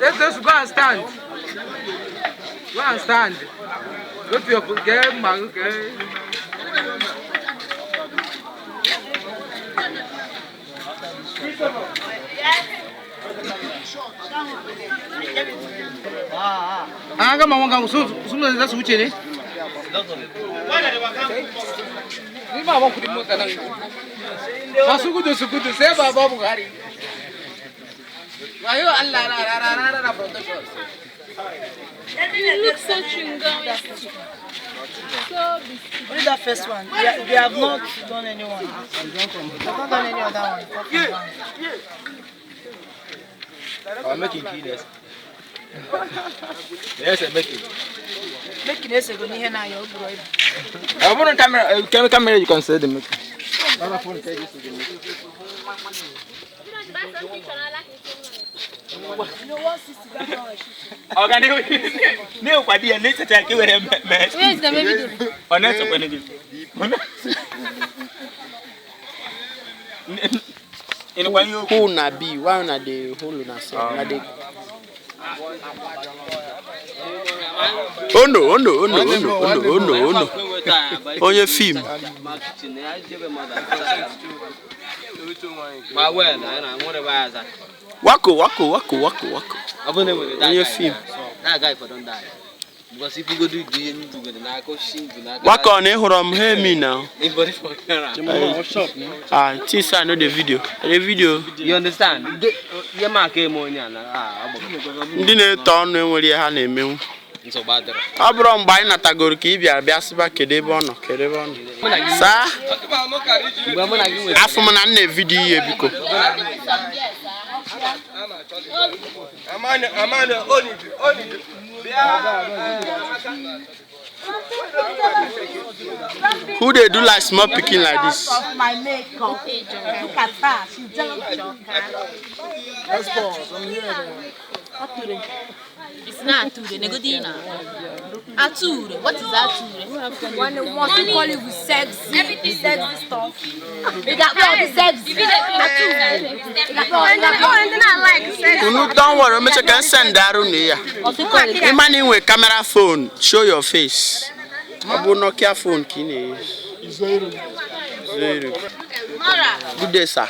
Let's just go and stand. Go and stand. Go to your game, man. Okay. Ah, come on, come on. Soon as switch it. Lima wako kulimota na. Masukudu sema babu gari. Ayo Allah la protection. You look so chewing gum. So only that first one. They have not done anyone. They've not done any other one. I'll make it kilos. Yes, I make it. Make it a good here now, your bro. I want camera, you can say the make. My phone take this to the make. No one sees that. No, but the next attack you have met. where is the baby? On that in when you who na be one na the whole na say na the oh no onye film My well, I want to buy that. wako onye film That guy for don't die. Because if you go do it, you need to go to Nako Shin. wako na ehuru m hear me now Anybody for camera. since I know the video You understand? Your mark came on. ndị na-eto ọnụ enwere ha na-emenwu So bad. ọ bụrụ mgbe anyị natagoro ka ị bịa sịba kedu ebe ọ nọ saa afọ m na nna vidiyo ihe biko who they do like small picking like this? My makeup. Look at her. She's jumping. It's not Ature, Negodina. Ature, what is Ature? When you want to call it with sexy, everything sexy stuff. You got all the sexy. Don't worry, I'm going to send that on here. Imani with camera phone, show your face. Abu Nokia phone, kini. Zero. Good day, sir.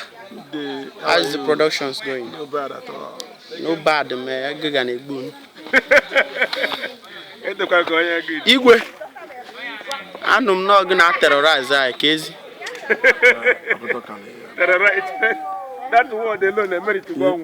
How is the productions going? No bad at all. No bad, man. I got a boon. Igwe. I'm not going to terrorize Casey. Terrorize. That's what they learn. They to go.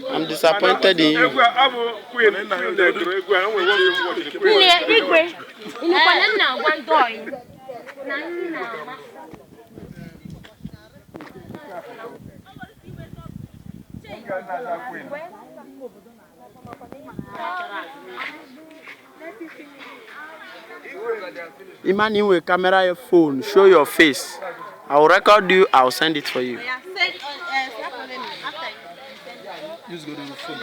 I'm disappointed in you. Imani with camera your phone, show your face. I will record you, I will send it for you. Just go to the phone.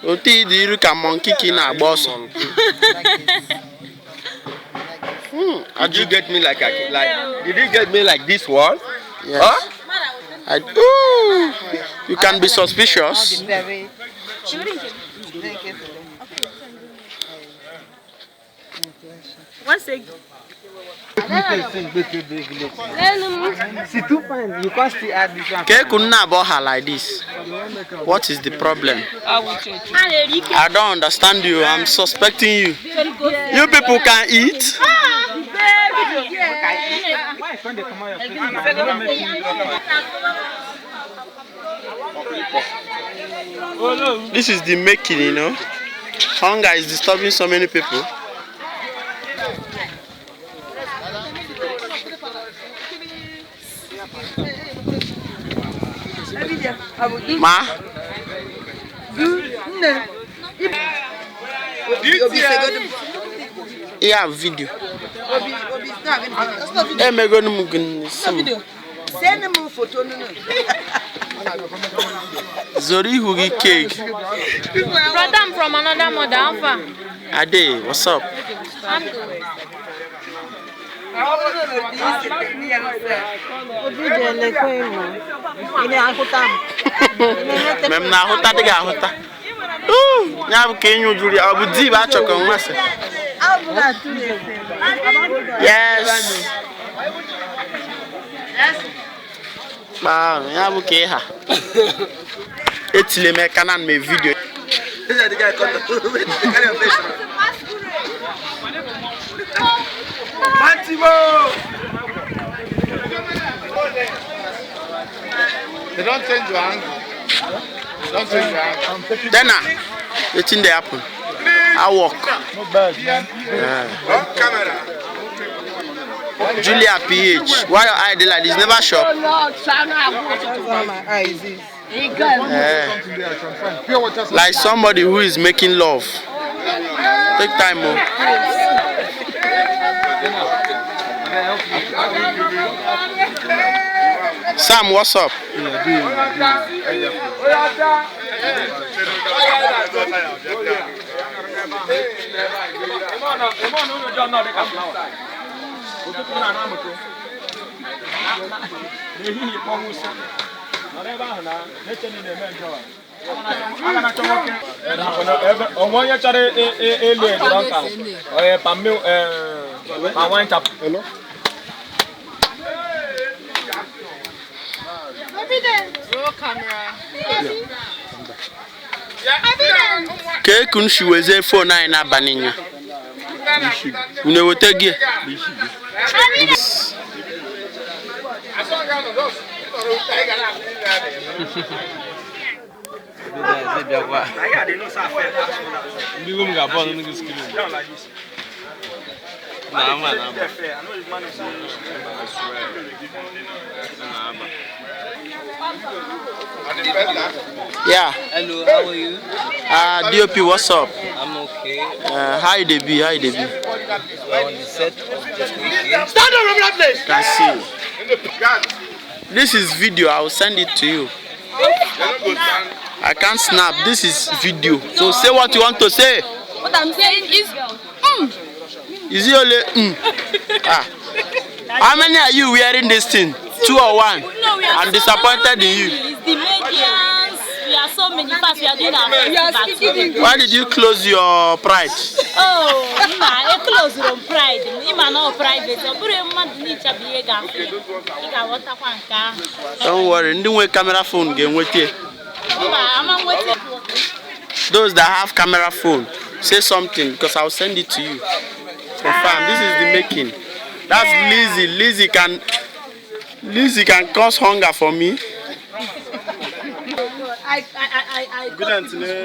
Oti di ru ka monkey ki na boss. Did you get me like did you get me like this one? Yes. Huh? You can be suspicious. Once again. See too fine. You can't still add this one. Ke kunna about her like this. What is the problem? I don't understand you. I'm suspecting you. You people can eat. This is the making, you know. Hunger is disturbing so many people. Ma? Yeah, video. Hey, me go to Mugun. Send them photo. Zori Hugi cake. Brother, I'm from another mother. Alpha. Ade, what's up? I'm good. Mem na huta diga huta. Nya bu kenyu juri abu di ba choko nwase. Yes. Ba, nya bu ke ha. Etile me kanan me video. This is the guy called the kind of fish. They don't change your angle. They don't change your angle. Then it's in the happen. I walk. Not bad, man. Camera. Julia PH. Why your eye dey like this? Never shop. Like somebody who is making love. Take time, Sam, what's up? Ke kun shi weze phone na ina baninya. Une wote gie. Yeah. Hello, how are you? DOP, what's up? I'm okay. How you dey be? How you dey be? We're on the set of this weekend. Stand up from that place. Can see. This is video. I will send it to you. I can't snap. This is video. So say what you want to say. What I'm saying is, Is it only How many are you wearing this thing? 2 or 1? No, we are I'm disappointed in you. It's the medians. We are so many fast. We are doing our festival. Why did you close your pride? Oh, Ima, close your pride. Ima no private. Don't worry, ndị nwe camera phone ga-enwete. Those that have camera phone, say something because I'll send it to you. Confirm. This is the making. That's Lizzie. Lizzie can cause hunger for me.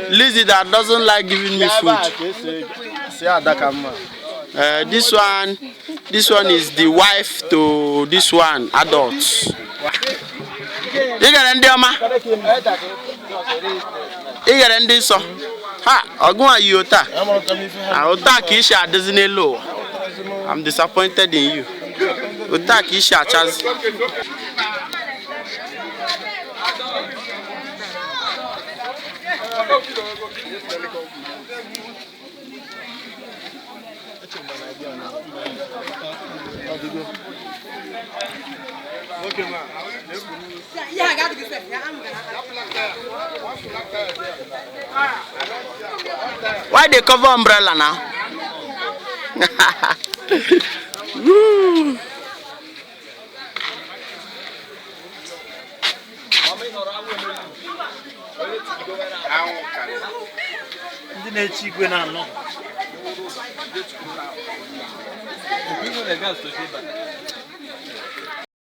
Lizzie that doesn't like giving me food. This one is the wife to this one, adults. You get ndị so. Ha, ogun ayota. Ota ki sha Disney low. I'm disappointed in you. Ota ki sha chaz. Yeah, I got to be safe. Why they cover umbrella now? Woo.